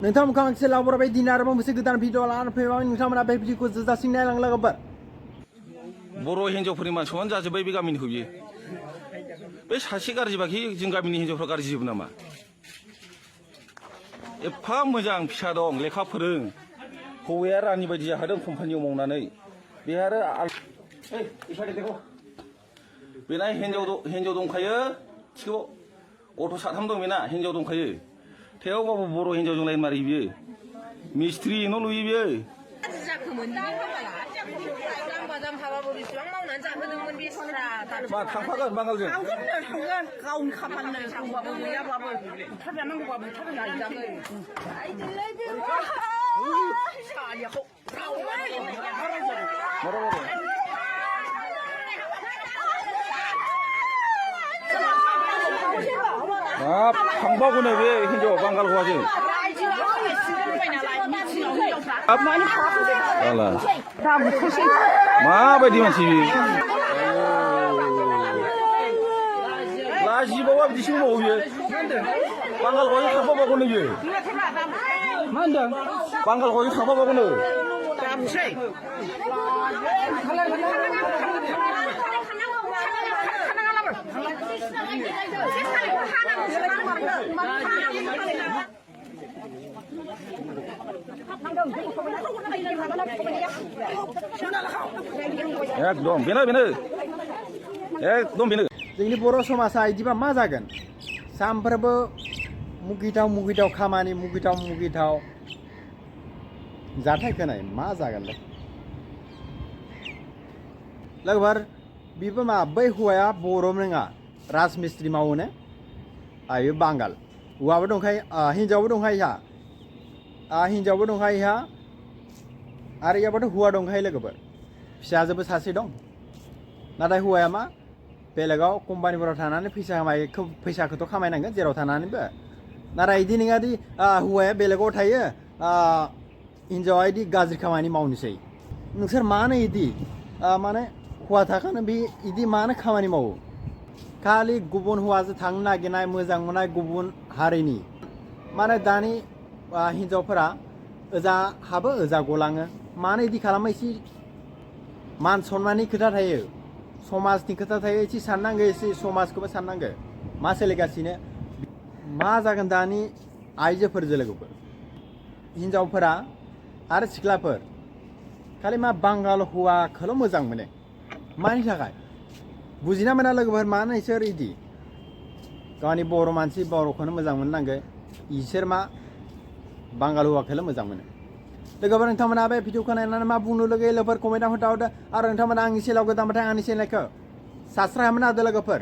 नोंथांमोनखौ आं एसे लावबोबाय दिन आरोबाव मोनसे गोदान भिडिअ लानानै फैबाय नोंथांमोना बे भिडिअखौ जोजासिम नायलांला गब्बार बर' हिन्जावफोरनि मान सनमान जाजोब्बाय बे गामिनिखौ बियो बे सासे गाज्रिबाखि जों गामिनि हिन्जावफ्रा गाज्रि जोबो नामा एफा मोजां फिसा दं लेखा फोरों हौवाया रानि बायदि जाखादों कम्पानियाव मावनानै बे आरो बेना हिन्जाव दंखायो थिखौ गथ' साथाम दं बेना हिन्जाव दंखायो थेवबाबो बर' हिन्जावजों लाइन मारियो बियो मिस्ट्रि न' लुयो बियो मा थांफागोन बांगालजों गावनि खामानि थांबाबो गैयाबाबो बुथारजानांगौबाबो बुथारजागोन सारियाखौ हाब थांबावगोनो बे हिन्जाव बांगाल हौवाजों माबायदि मानसि लाजिबावा बिदिसो मावो बियो बांगाल हौवाजों थांफाबावगोनो बियो मा होनदों बांगाल हौवाजों थांफाबावगोनो एकदम बेनो एकदम बेनो जोंनि बर' समाजा इदिबा मा जागोन सानफ्रोमबो मुगिथाव खामानि मुगिथाव जाथाय खोनाय मा जागोनलाय लोगोफोर बेबो मा बै हौवाया बर' नङा राजमिस्ट्रि मावो ने आयो बांगाल हौवाबो दंखायो हिन्जावबो दंखायो हिन्जावबो दंखायो आरो इयावबोथ' हौवा दंखायो लोगोफोर फिसाजोबो सासे दं नाथाय हौवाया मा बेलेगाव कम्पानिफोराव थानानै फैसाखौथ' खामायनांगोन जेराव थानानैबो नाथाय इदि नङा दि हौवाया बेलेगाव थायो हिन्जावा इदि गाज्रि खामानि मावनोसै नोंसोर मानो इदि माने हौवा थाखानो बे इदि मानो खामानि मावो खालि गुबुन हौवाजों थांनो नागिरनाय मोजां मोननाय गुबुन हारिनि माने दानि हिन्जावफोरा ओजा हाबो ओजा गलाङो मानो इदि खालामो एसे मान सन्माननि खोथा थायो समाजनि खोथा थायो एसे साननांगौ एसे समाजखौबो साननांगौ मा सोलिगासिनो मा जागोन दानि आइजोफोरजों लोगोफोर हिन्जावफोरा आरो सिख्लाफोर खालि मा बांगाल हौवाखौल' मोजां मोनो मानि थाखाय बुजिना मोना लोगोफोर मानो इसोर इदि गावनि बर' मानसि बर'खौनो मोजां मोननांगौ इसोर मा बांगाल हौवाखौल' मोजां मोनो लोगोफोर नोंथांमोना बे भिडिअखौ नायनानै मा बुंनो लुगैयो लोगोफोर कमेन्टआव खोन्थाहरदो आरो नोंथांमोना आंनि चेनेलाव गोदानबाथाय आंनि चेनेलखौ साबस्क्राइब खालामना होदो लोगोफोर